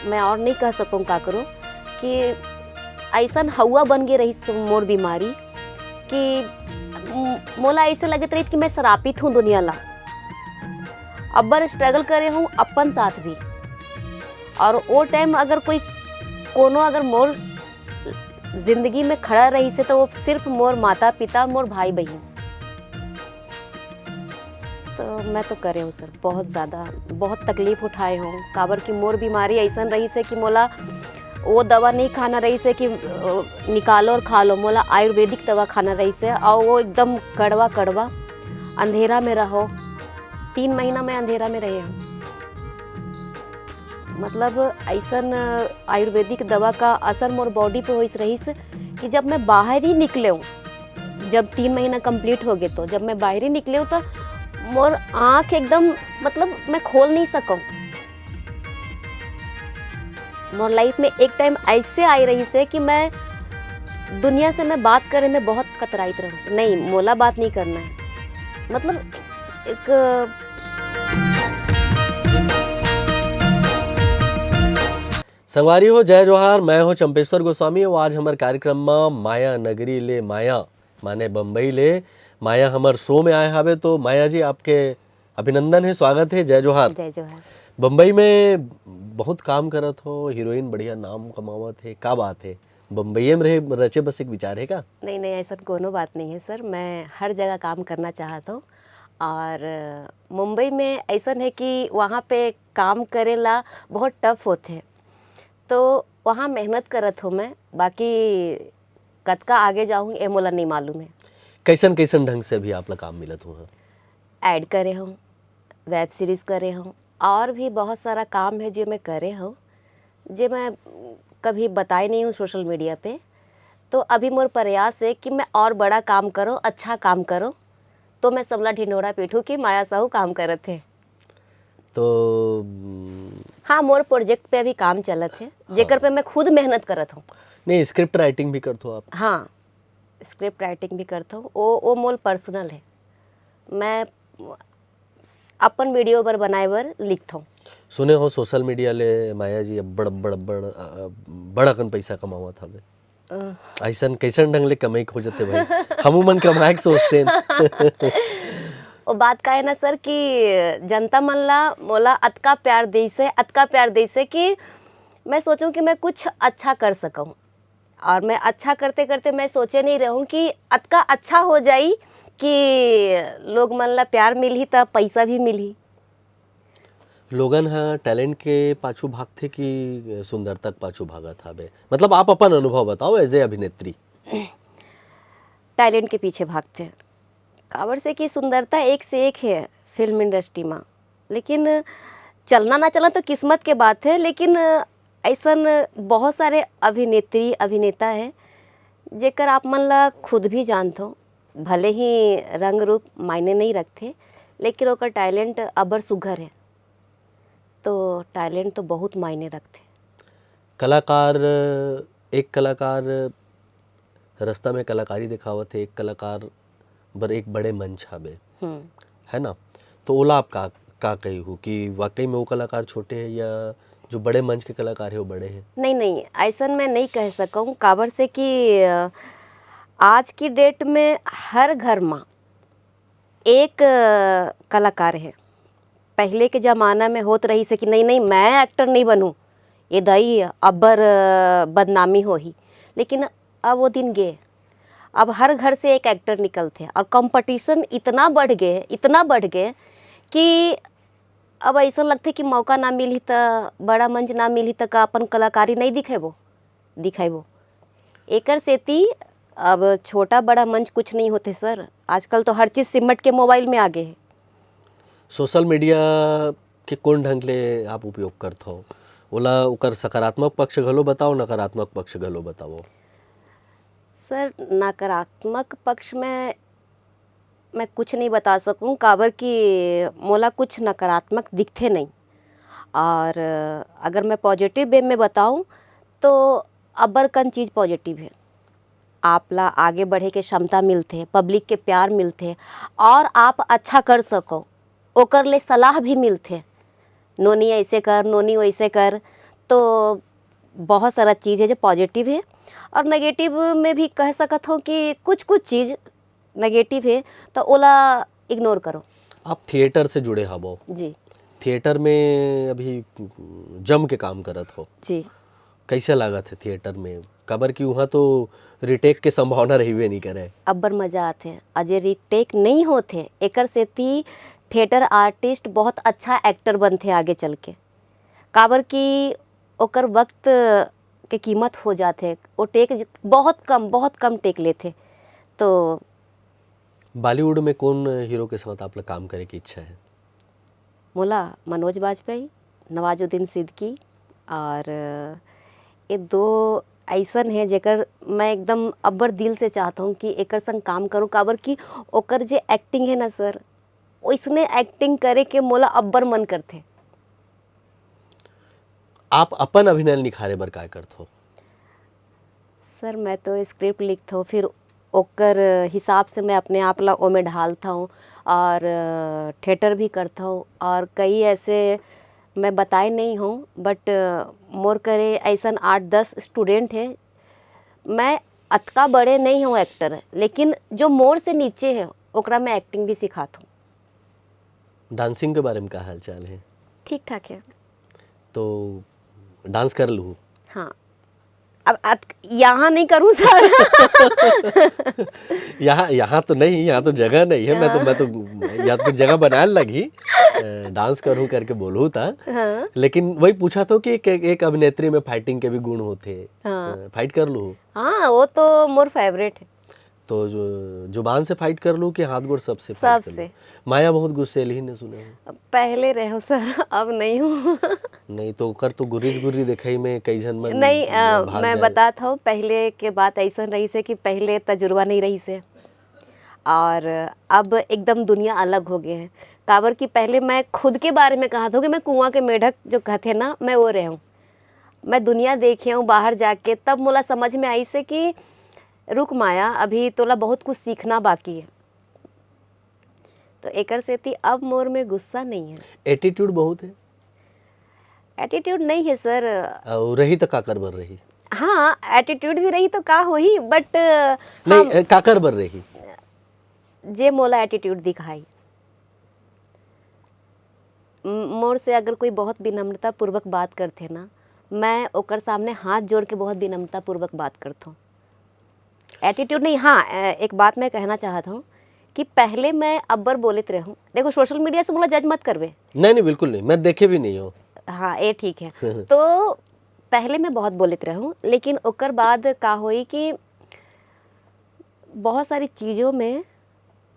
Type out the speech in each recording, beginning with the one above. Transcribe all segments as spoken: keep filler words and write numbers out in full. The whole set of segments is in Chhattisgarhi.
मैं और नहीं कह सकूँ का करो कि ऐसन हवा बन गे रहिस मोर बीमारी कि म-, मोला ऐसे लगत रहिस कि मैं सरापित हूँ दुनिया ला। अब्बर स्ट्रगल करे हूँ अपन साथ भी। और वो टाइम अगर कोई कोनो अगर मोर जिंदगी में खड़ा रहिस हे तो वो सिर्फ मोर माता पिता, मोर भाई बहिन। तो मैं तो करे हूँ सर, बहुत ज़्यादा, बहुत तकलीफ उठाए हूँ। काबर कि मोर बीमारी ऐसन रहिस हे कि मोला वो दवा नहीं खाना रहिस हे कि अ, निकालो और खा लो। मोला आयुर्वेदिक दवा खाना रहिस हे और वो एकदम कड़वा कड़वा, अंधेरा में रहो। तीन महीना मैं अंधेरा में रहे हूँ। मतलब ऐसन आयुर्वेदिक दवा का असर मोर बॉडी पे होइस रहिस कि जब मैं बाहर ही निकले हूँ, जब तीन महीना कंप्लीट हो गए तो जब मैं बाहर ही निकले हूँ तो मोर आँख एकदम, मतलब मैं खोल नहीं सकूँ। मोर लाइफ में एक टाइम ऐसे आई रहिस हे कि मैं दुनिया से मैं बात करे में बहुत कतराइत रहूँ। नहीं, मोला बात नहीं करना है। मतलब एक संगवारी हो, जय जोहार। मैं हूं चंपेश्वर गोस्वामी और आज हमर कार्यक्रम म माया नगरी ले माया, माने बम्बई ले माया हमर शो में आए हावे। तो माया जी, आपके अभिनंदन है, स्वागत है, जय जोहार। जय जोहार। बम्बई में बहुत काम करत हो, हीरोइन बढ़िया नाम कमावत है, का बात है? बम्बईये में रहे, रचे बसे के विचार है का? नहीं नहीं, ऐसा कोनो बात नहीं है सर। मैं हर जगह काम करना चाहत हूँ और मुंबई में ऐसा है कि वहाँ पे काम करे ला बहुत टफ होथे, तो वहाँ मेहनत करत हूँ मैं। बाकी कतका आगे जाहूँ, ये मोला नहीं मालूम है। कैसन कैसन ढंग से अभी आप ला काम मिलत हुआ? ऐड करे हूँ, वेब सीरीज करे हूँ, और भी बहुत सारा काम है जो मैं करे हूँ, जे मैं कभी बताए नहीं हूँ सोशल मीडिया पे। तो अभी मोर प्रयास है कि मैं और बड़ा काम करो, अच्छा काम करो, तो मैं सबला ढिंढोरा पीटूँ कि माया साहू काम करत है। तो हाँ, मोर प्रोजेक्ट पे अभी काम चलत है, जेकर पे मैं खुद मेहनत करत हूँ। नहीं, स्क्रिप्ट राइटिंग भी करत हो आप? हाँ, स्क्रिप्ट राइटिंग भी करत हूँ। वो वो मोर पर्सनल है, मैं अपन वीडियो बर बनाए बर लिखत हूँ। सुने हो सोशल मीडिया ले माया जी अब्बड़ अब्बड़ अब्बड़ अ, बड़ अकन पैसा कमावत हवे। ऐसन कैसन ढंग ले कमाई खोजते भाई? हमू मन कमाए के सोचते हैं। वो बात का है ना सर कि जनता मन ला मोला अतका प्यार देइस है, अतका प्यार देइस है कि मैं सोचूं कि मैं कुछ अच्छा कर सकूं। और मैं अच्छा करते करते मैं सोचे नहीं रहूं कि अतका अच्छा हो जाई कि लोग मन ला प्यार मिलही त पैसा भी मिलही। लोगन ह टैलेंट के पाछू भागथे कि सुंदरता के पाछू भागत हवे? मतलब आप अपन अनुभव बताओ एज ए अभिनेत्री। टैलेंट के पीछे भागथे, काबर से कि सुंदरता एक से एक है फिल्म इंडस्ट्री में, लेकिन चलना ना चलना तो किस्मत के बात है। लेकिन ऐसन बहुत सारे अभिनेत्री अभिनेता है जेकर आप मन ला खुद भी जानत हो, भले ही रंग रूप मायने नहीं रखथे, लेकिन ओकर टैलेंट अबर सुघर है। तो टैलेंट तो बहुत मायने रखथे। कलाकार, एक कलाकार रास्ता में कलाकारी दिखावत है, एक कलाकार बर एक बड़े मंच हवे, हम्म। है ना? तो ओला आप का का कही हो कि वाकई में वो कलाकार छोटे है या जो बड़े मंच के कलाकार है वो बड़े हैं? नहीं नहीं, ऐसा मैं नहीं कह सकूँ, काबर से कि आज की डेट में हर घर में एक कलाकार है। पहले के जमाना में होत रहिस है कि नहीं नहीं, मैं एक्टर नहीं बनूँ, ये दाई अब्बर बदनामी होही। लेकिन अब वो दिन गे, अब हर घर से एक एक्टर निकलथे और कंपटीशन इतना बढ़ गे, इतना बढ़ गे कि अब ऐसा लगथे कि मौका ना मिलही त, बड़ा मंच ना मिलही त का अपन कलाकारी नहीं दिखेबो, दिखेबो। एकर सेती अब छोटा बड़ा मंच कुछ नहीं होथे सर, आजकल तो हर चीज सिमट के मोबाइल में आ गे है। सोशल मीडिया के कौन ढंग ले आप उपयोग करत हो? ओला ओकर सकारात्मक पक्ष घलो बताओ, नकारात्मक पक्ष घलो बताओ। सर, नकारात्मक पक्ष में मैं कुछ नहीं बता सकूं, काबर कि मोला कुछ नकारात्मक दिखथे नहीं। और अगर मैं पॉजिटिव वे में बताऊं तो अब्बड़ कन चीज पॉजिटिव है। आप ला आगे बढ़े के क्षमता मिलथे, पब्लिक के प्यार मिलथे और आप अच्छा कर सको, ओकर ले सलाह भी मिलथे, नोनी ऐसे कर, नोनी वैसे कर। तो बहुत सारा चीज़ हे जो पॉजिटिव हे, और नेगेटिव में भी कह सकत हो कि कुछ कुछ चीज़ नेगेटिव हे, तो ओला इग्नोर करो। आप थिएटर से जुड़े हवो। जी। थिएटर में अभी जम के काम करत हो। जी। कैसे लागत हे थिएटर में? काबर कि उहाँ तो रिटेक के संभावना रहिबे नहीं करे। अब्बड़ मजा आथे। अउ जे रिटेक नहीं होथे, एकर सेती थिएटर आर्टिस्ट बहुत अच्छा एक्टर बनथे आगे चल के। काबर कि ओकर वक्त के कीमत हो जाथे। वो टेक ज-, बहुत कम, बहुत कम टेक लेथे। तो बॉलीवुड में कौन हीरो के साथ आप लोग काम करे की इच्छा है? मोला मनोज बाजपेयी, नवाजुद्दीन सिद्दीकी और ये दो ऐसन हे जेकर मैं एकदम अब्बड़ दिल से चाहत हूँ कि एकर संग काम करूँ, काबर कि ओकर जे एक्टिंग हे ना सर, ओइसने एक्टिंग करे के मोला अब्बड़ मन करथे। आप अपन अभिनय ल निखारे बर काय करथो? सर, मैं तो स्क्रिप्ट लिखथव, फिर ओकर हिसाब से मैं अपने आप ला ओमे ढालथव और थिएटर भी करथव और कई ऐसे मैं बताए नहीं हूँ, बट मोर करे ऐसन आठ दस स्टूडेंट हे। मैं अतका बड़े नहीं हूँ एक्टर, लेकिन जो मोर से नीचे हे ओकरा मैं एक्टिंग भी सिखाथव। डांसिंग के बारे में का हाल चाल है? ठीक ठाक है। तो डांस कर लूँ? हाँ। अब अत-, यहाँ नहीं करूँ सर। यहाँ, यहाँ तो नहीं, यहाँ तो जगह नहीं है। मैं तो, हाँ। मैं तो या तो जगह बनाए लगी, अ, डांस करूँ करके बोलूँ था। हाँ। लेकिन वही पूछा तो कि एक, एक अभिनेत्री में फाइटिंग के भी गुण होते। हाँ। अ, फाइट कर लूँ? हाँ, वो तो मोर फेवरेट है। तो जो, जुबान से फाइट कर लूँ कि हाथ गोड़ सबसे फाइट कर लूँ? सबसे। माया बहुत गुस्सेली ने सुने हो। पहले रहे हूँ सर, अब नहीं हूँ। नहीं तो ओकर तो गुर्री गुर्री दिखाई में कई झन मन नहीं, अ, भाग मैं जाए। बतात हूँ, पहले के बात ऐसा रही से कि पहले तजुर्बा नहीं रही से, और अब एकदम दुनिया अलग हो गए हैं। काबर कि पहले मैं खुद के बारे में कहा था कि मैं कुआं के मेढक जो कहते हैं ना, मैं वो रहे हूँ। मैं दुनिया देखे हूँ बाहर जाके, तब मोला समझ में आई से कि रुक माया, अभी तोला बहुत कुछ सीखना बाकी है। तो एकर सेती अब मोर में गुस्सा नहीं है। एटीट्यूड बहुत है। एटीट्यूड नहीं है सर। अउ रही तो काकर बर रही? हाँ, एटीट्यूड भी रही तो का होही, बट नहीं, हम ए, काकर बर रही? जे मोला एटीट्यूड दिखाई। म-, मोर से अगर कोई बहुत विनम्रतापूर्वक बात करथे ना, मैं ओकर सामने हाथ जोड़ के बहुत विनम्रतापूर्वक बात करथों। एटीट्यूड नहीं, हाँ, ए-, एक बात मैं कहना चाहत हूँ कि पहले मैं अब्बर बोलत रहूँ। देखो, सोशल मीडिया से मोला जज मत करबे। नहीं, नहीं, बिल्कुल नहीं, मैं देखे भी नहीं हूँ। हाँ, ये ठीक है। तो पहले मैं बहुत बोलत रहूँ, लेकिन ओकर बाद का होई कि बहुत सारी चीज़ों में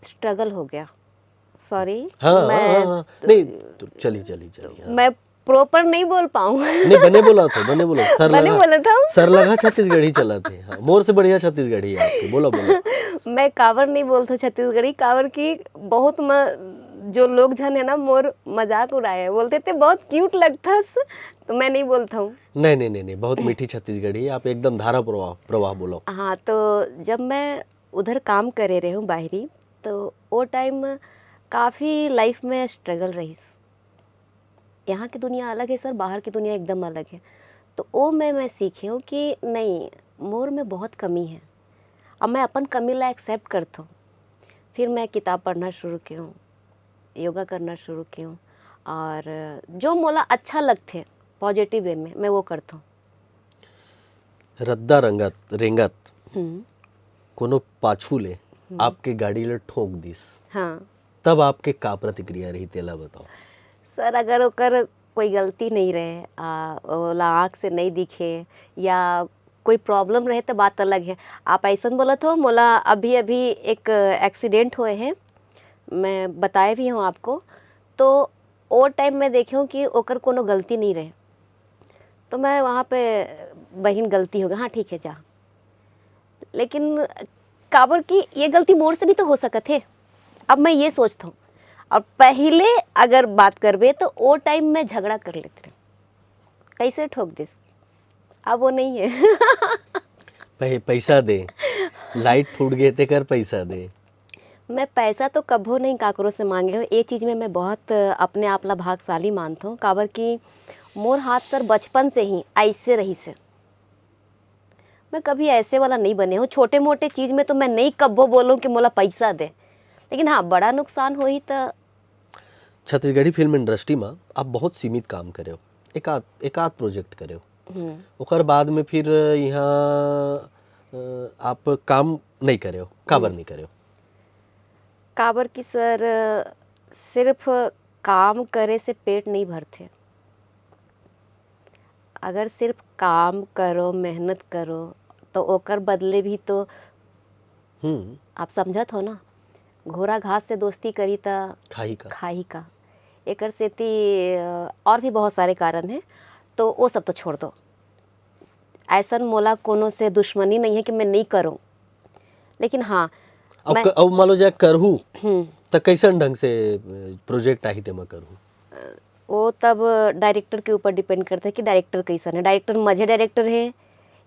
स्ट्रगल हो गया। सॉरी, हाँ, मैं हाँ, हाँ, हाँ। नहीं, तो चली, चली, चली, हाँ। मैं प्रॉपर नहीं बोल पाऊँ। नहीं, बने बोला था, बने बोला। सर बने लगा, बोला था। सर लगा छत्तीसगढ़ी चला थे। हाँ, मोर से बढ़िया छत्तीसगढ़ी है आपके। बोला, बोला। मैं काबर नहीं बोलता छत्तीसगढ़ी, काबर कि बहुत म-, जो लोग झन है ना, मोर मजाक उड़ाए हैं। बोलते थे, "बहुत क्यूट लगथस," तो मैं नहीं बोलता हूँ। नहीं, नहीं, नहीं, नहीं, बहुत मीठी छत्तीसगढ़ी है। आप एकदम धारा प्रवाह, प्रवाह बोलो। हाँ, तो जब मैं उधर काम करे रहे हूँ बाहरी, तो वो टाइम काफ़ी लाइफ में स्ट्रगल रहीस। यहाँ की दुनिया अलग है सर, बाहर की दुनिया एकदम अलग है। तो वो मैं, मैं सीखे हूँ कि नहीं, मोर में बहुत कमी है। अब मैं अपन कमी ला एक्सेप्ट करत हूँ। फिर मैं किताब पढ़ना शुरू की हूँ, योगा करना शुरू की हूँ, और जो मोला अच्छा लगथे पॉजिटिव वे में, मैं वो करत हूँ। रद्दा रंगत, रेंगत हम्म। कोनो पाछू ले हम्म। आपके गाड़ी ले ठोक दिस, हाँ। तब आपके का प्रतिक्रिया रही, तेला बताओ। सर, अगर ओकर कोई गलती नहीं रहे, आ, ओला आँख से नहीं दिखे या कोई प्रॉब्लम रहे, तो बात अलग है। आप ऐसन बोलत हो, मोला अभी, अभी एक एक्सीडेंट हुए है, मैं बताए भी हूँ आपको। तो ओ टाइम में देखे हूँ कि ओकर कोनो गलती नहीं रहे, तो मैं वहाँ पे, "बहिन, गलती हो गई, हाँ, ठीक है, जा।" लेकिन काबर कि ये गलती मोर से भी तो हो सकत हे। अब मैं ये सोचत हूँ, और पहले अगर बात करबे तो ओ टाइम में झगड़ा कर लेते रहे, कैसे ठोक दिस, अब वो नहीं है। पै-, पैसा दे, लाइट फूट गए तेकर पैसा दे। मैं पैसा तो कभो नहीं काकरो से मांगे हूँ। ये चीज़ में मैं बहुत अपने आप ला भागशाली मानत हूँ, काबर कि मोर हाथ सर बचपन से ही ऐसे रहिस हे। मैं कभी ऐसे वाला नहीं बने हूँ। छोटे मोटे चीज में तो मैं नहीं कब्बो बोलूँ कि मोला पैसा दे, लेकिन हाँ, बड़ा नुकसान होही त छत्तीसगढ़ी फिल्म इंडस्ट्री में आप बहुत सीमित काम करे हो, एकाध एकाध प्रोजेक्ट करे हो, हम्म। ओकर बाद में फिर यहाँ अ, आप काम नहीं करे हो, काबर हम्म। नहीं करे हो? काबर कि सर, सिर्फ काम करे से पेट नहीं भरथे। अगर सिर्फ काम करो, मेहनत करो, तो ओकर बदले भी तो हम्म। आप समझत हो ना, घोड़ा घास से दोस्ती करी त खाही का? खाही का। एकर सेती अ, और भी बहुत सारे कारण हैं, तो वो सब तो छोड़ दो। ऐसन मोला कोनो से दुश्मनी नहीं है कि मैं नहीं करूँ, लेकिन हाँ, अब मैं क-, अब मान लो जा करहू, हम्म। त कैसन ढंग से प्रोजेक्ट आही तेमा करहू? वो तब डायरेक्टर के ऊपर डिपेंड करता है कि डायरेक्टर कैसन है। डायरेक्टर मझे डायरेक्टर है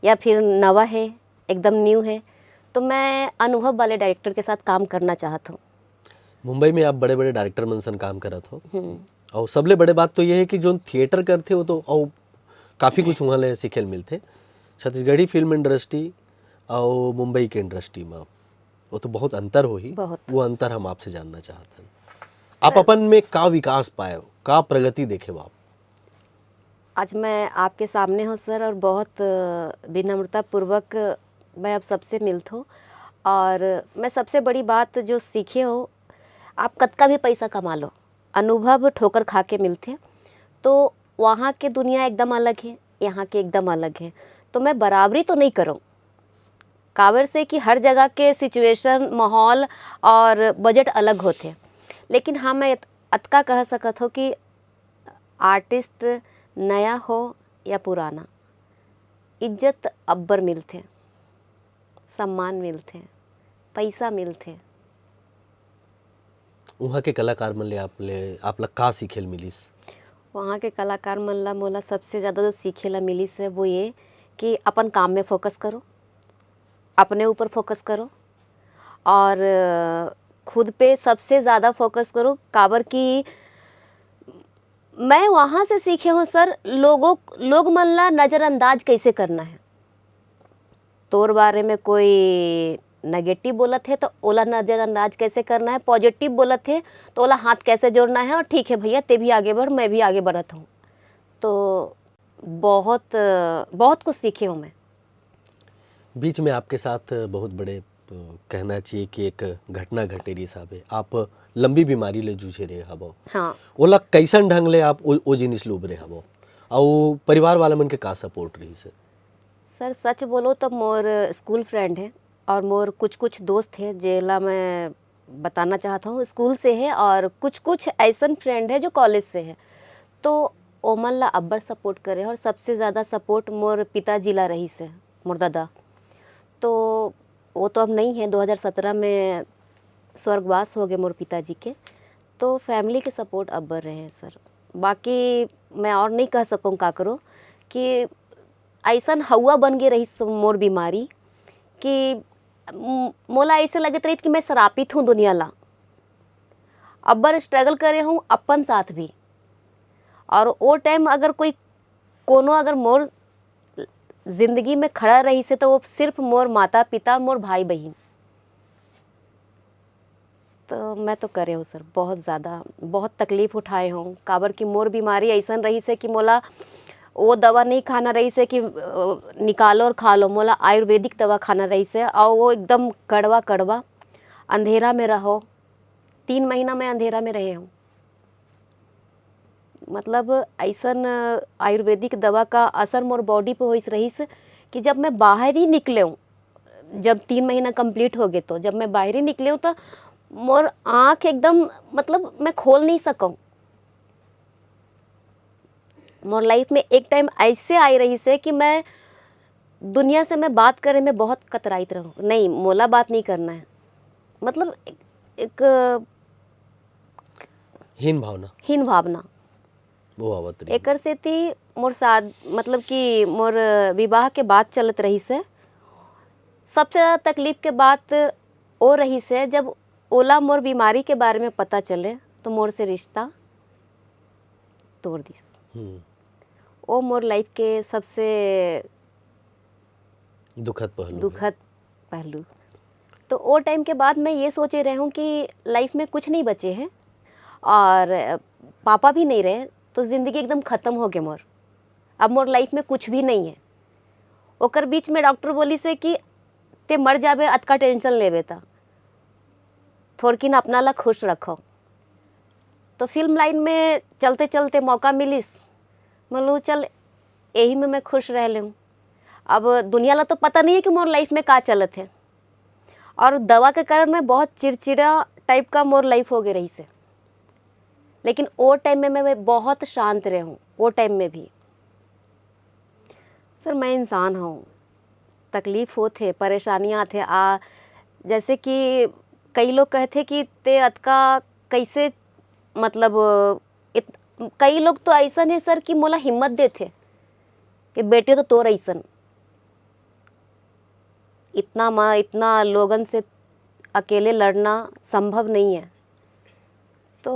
या फिर नवा है, एकदम न्यू है, तो मैं अनुभव वाले डायरेक्टर के साथ काम करना चाहत हूँ। मुंबई में आप बड़े बड़े डायरेक्टर मन सन काम करत हो, हम्म। और सबले बड़े बात तो ये है कि जो थिएटर करथे वो तो और काफी कुछ वहाँ ले सीखे ल मिलथे। छत्तीसगढ़ी फिल्म इंडस्ट्री और मुंबई के इंडस्ट्री में वो तो बहुत अंतर होही। बहुत। वो अंतर हम आपसे जानना चाहत हन। आप सर अपन में का विकास पाए हो, का प्रगति देखे हो आप? आज मैं आपके सामने हूँ सर, और बहुत अ, विनम्रतापूर्वक मैं अब सबसे मिलत हूँ। और मैं सबसे बड़ी बात जो सीखे हूँ, आप कतका भी पैसा कमा लो, अनुभव ठोकर खा के मिलथे, तो वहाँ के दुनिया एकदम अलग है, यहाँ के एकदम अलग है। तो मैं बराबरी तो नहीं करूँ, काबर से कि हर जगह के सिचुएशन, माहौल और बजट अलग होथे। लेकिन हाँ, मैं अत-, अतका कह सकत हूँ कि आर्टिस्ट नया हो या पुराना, इज्जत अब्बर मिलथे, सम्मान मिलथे, पैसा मिलथे। उहाँ के कलाकार मन ले आप ले, आप ला का सीखे ल मिलिस? वहाँ के कलाकार मन ला मोला सबसे ज़्यादा जो सीखे ला मिलिस है, वो ये कि अपन काम में फोकस करो, अपने ऊपर फोकस करो और अ, खुद पे सबसे ज़्यादा फोकस करो। काबर कि मैं वहाँ से सीखे हूँ सर, लोगों, लोग मन ला नज़रअंदाज कैसे करना है। तोर बारे में कोई नेगेटिव बोलत है तो ओला नज़रअंदाज कैसे करना है, पॉजिटिव बोलत है तो ओला हाथ कैसे जोड़ना है, और ठीक है भैया, ते भी आगे बढ़, मैं भी आगे बढ़त हूँ। तो बहुत, बहुत कुछ सीखे हूँ मैं। बीच में आपके साथ बहुत बड़े, अ, कहना चाहिए कि एक घटना घटे रहिस हावे। आप लंबी बीमारी ले जूझे रहे हवो। हाँ। ओला कैसन ढंग ले आप ओ, ओ जिनिस ले उबरे हवो? अउ परिवार वाला मन के का सपोर्ट रहिस हे? सर, सच बोलो तो मोर स्कूल फ्रेंड है और मोर कुछ-कुछ दोस्त है, जेला मैं बताना चाहत हूँ, स्कूल से है, और कुछ-कुछ ऐसन फ्रेंड है जो कॉलेज से है। तो ओमन ला अब्बड़ सपोर्ट करे और सबसे ज़्यादा सपोर्ट मोर पिताजी ला रहिस हे, मोर ददा। तो वो तो अब नहीं है, दो हज़ार सत्रह में स्वर्गवास हो गए मोर पिताजी के। तो फैमिली के सपोर्ट अब्बड़ रहे हैं सर। बाकी मैं और नहीं कह सकूँ काकरो कि अइसन हवा बन गे रहिस मोर बीमारी कि म-, मोला ऐसे लगत रहिस कि मैं सरापित हूँ दुनिया ला। अब्बड़ स्ट्रगल करे हूँ अपन साथ भी। और वो टाइम अगर कोई कोनो अगर मोर जिंदगी में खड़ा रहिस हे तो वो सिर्फ मोर माता पिता, मोर भाई बहिन। तो मैं तो करे हूँ सर, बहुत ज़्यादा, बहुत तकलीफ उठाए हूँ, काबर कि मोर बीमारी अइसन रहिस हे कि मोला वो दवा नहीं खाना रहिस हे कि अ, निकालो और खा लो, मोला आयुर्वेदिक दवा खाना रहिस हे, और वो एकदम कड़वा कड़वा, अंधेरा में रहो, तीन महीना मैं अंधेरा में रहे हूँ। मतलब अइसन आयुर्वेदिक दवा का असर मोर बॉडी पे होइस रहिस कि जब मैं बाहर ही निकले हूँ, जब तीन महीना कंप्लीट हो गए तो जब मैं बाहर ही निकले हूँ तो मोर आँख एकदम, मतलब मैं खोल नहीं सकूँ। मोर लाइफ में एक टाइम ऐसे आए रहिस हे कि मैं दुनिया से मैं बात करे में बहुत कतराइत रहूँ, नहीं, मोला बात नहीं करना है, मतलब एक, एक हीन भावना। हीन भावना। वो आवत रही। एकर सेती मोर साथ, मतलब कि मोर विवाह के बात चलत रहिस हे। सबसे ज़्यादा तकलीफ के बात वो रहिस हे, जब ओला मोर बीमारी के बारे में पता चले, तो मोर से रिश्ता तोड़ दिस। हम्म। वो मोर लाइफ के सबसे दुखद पहलू है। दुखद पहलू। तो वो टाइम के बाद मैं ये सोचे रहे हूँ कि लाइफ में कुछ नहीं बचे हैं और पापा भी नहीं रहे, तो ज़िंदगी एकदम ख़त्म हो गए मोर। अब मोर लाइफ में कुछ भी नहीं है। ओकर बीच में डॉक्टर बोलिस हे कि ते मर जाबे, अतका टेंशन लेबे त थोड़किन अपना ला खुश रखो। तो फिल्म लाइन में चलते चलते मौका मिलिस, बोलूँ चल यही में मैं खुश रह लेहूँ। अब दुनिया ला तो पता नहीं है कि मोर लाइफ में का चलत है, और दवा के कारण मैं बहुत चिड़चिड़ा टाइप का मोर लाइफ हो गए रहिस हे। लेकिन वो टाइम में मैं बहुत शांत रहूँ, वो टाइम में भी। सर, मैं इंसान हूँ, तकलीफ होत हे, परेशानियाँ आथे। आ जैसे कि कई लोग कहथे कि ते अतका कैसे, मतलब इत, कई लोग तो ऐसन हे सर कि मोला हिम्मत देथे कि बेटी तो तोर ऐसन, इतना म इतना लोगन से अकेले लड़ना संभव नहीं है। तो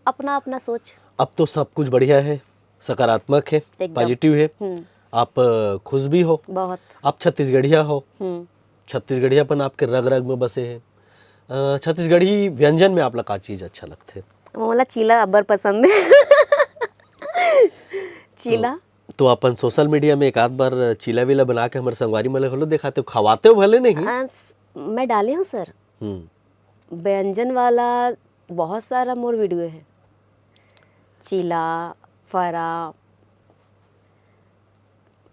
अपना अपना सोच। अब तो सब कुछ बढ़िया है, सकारात्मक है, एकदम। पॉजिटिव है। हम्म। आप अ, खुश भी हो। बहुत। आप छत्तीसगढ़िया हो। हम्म। छत्तीसगढ़ियापन आपके रग रग में बसे है। अ, छत्तीसगढ़ी व्यंजन में आप ला का चीज अच्छा लगथे? मोला चीला अब्बर पसंद है। चीला। तो अपन सोशल मीडिया में एक आध बार चीला वीला बना के हमर संगवारी मन ल घलो दिखाते हो, खवाते हो भले नहीं। आ, स- मैं डाले हूँ सर। हम्म। व्यंजन वाला बहुत सारा मोर वीडियो है। चीला, फरा,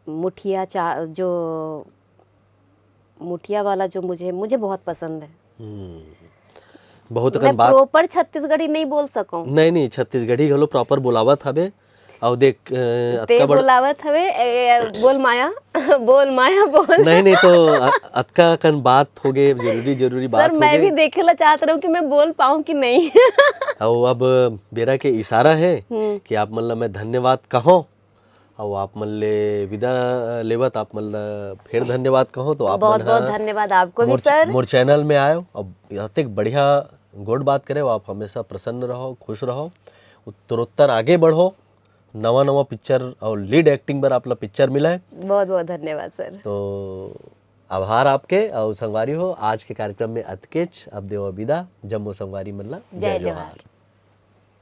मुठिया चा जो मुठिया वाला जो मुझे मुझे बहुत पसंद है। हम्म। बहुत मैं अकन बात। प्रॉपर छत्तीसगढ़ी नहीं बोल सकूँ। नहीं नहीं, छत्तीसगढ़ी घलो प्रॉपर बोलावत हबे। अउ देख अ, ते अतका बड़ बोलावत हवे, ए, बोल माया, बोल माया, बोल। नहीं नहीं, तो अ- अतका अकन बात हो गए, जरूरी जरूरी बात सर, हो मैं भी गए। देखे ला चाहत रहूँ कि मैं बोल पाऊँ कि नहीं। अउ अब बेरा के इशारा है हम्म। कि आप मन ला मैं धन्यवाद कहो, अउ आप मन ले विदा लेवत आप मन ला फिर धन्यवाद कहो। तो आप बहुत मन बहुत हा धन्यवाद आपको भी मोर, सर। मोर चैनल में आयो, अब अतेक बढ़िया गोठ बात करे, आप हमेशा प्रसन्न रहो, खुश रहो, उत्तरोत्तर आगे बढ़ो, नवा नवा पिक्चर अउ लीड एक्टिंग बर आप ला पिक्चर मिले। बहुत बहुत धन्यवाद सर। तो आभार आपके। अउ संगवारी हो, आज के कार्यक्रम में अतकेच, अब देवा विदा, जम्मो संगवारी मन ला जय जोहार।